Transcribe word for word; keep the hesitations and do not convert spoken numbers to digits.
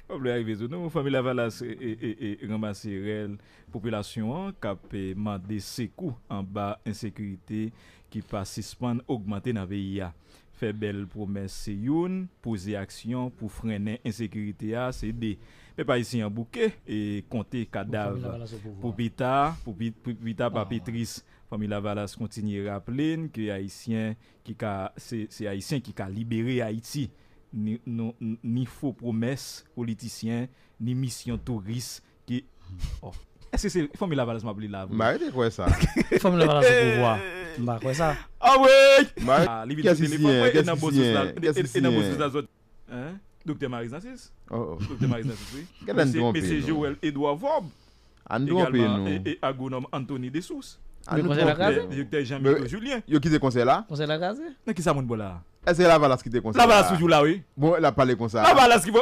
Pablo rive sou nou, fanmi Lavalas e, e, e, e ranmase rèl popilasyon an k ap e, mande sekou anba ensekirite ki pa sispann ogmante nan peyi a. Fè bèl pwomès se youn, poze aksyon pou frennen ensekirite a se de. Pèp ayisyen an bouke e konte kadav pou pita, pou pi- pou pita pa pi tris. Fanmi Lavalas kontinye raple n ke ayisyen ki ka se, se ayisyen ki ka libere Ayiti. Ni, nou, ni fo pwomès politisyen, ni misyon touris ki oh. Èske se fanmi Lavalas m ap li la vre? M pa rete kwè sa. Fanmi Lavalas sou pouvwa. M pa kwè sa. Ah wi! Ah, li vin sou telefòn mwen e nan bon sous la. E nan bon sous la zòt. Hein? Doktè Marie Narcisse? Oh, oh. Doktè Marie Narcisse, wi. Gade n twonpe Mesye nou. Joël Edouard Vorbe. An twonpe Egalman, nou. e, e agwonòm Anthony Dessous. An Men nou konsèy la twonpe kraze? nou. Doktè Jean Men- Mito Julien. Yo kite konsèy la? Konsèy la kraze? Nan ki sa moun bò la? Èske Lavalas kite konsèy Lavalas la? Toujou la, wi. Bon, l ap pale konsa. Lavalas ki fò.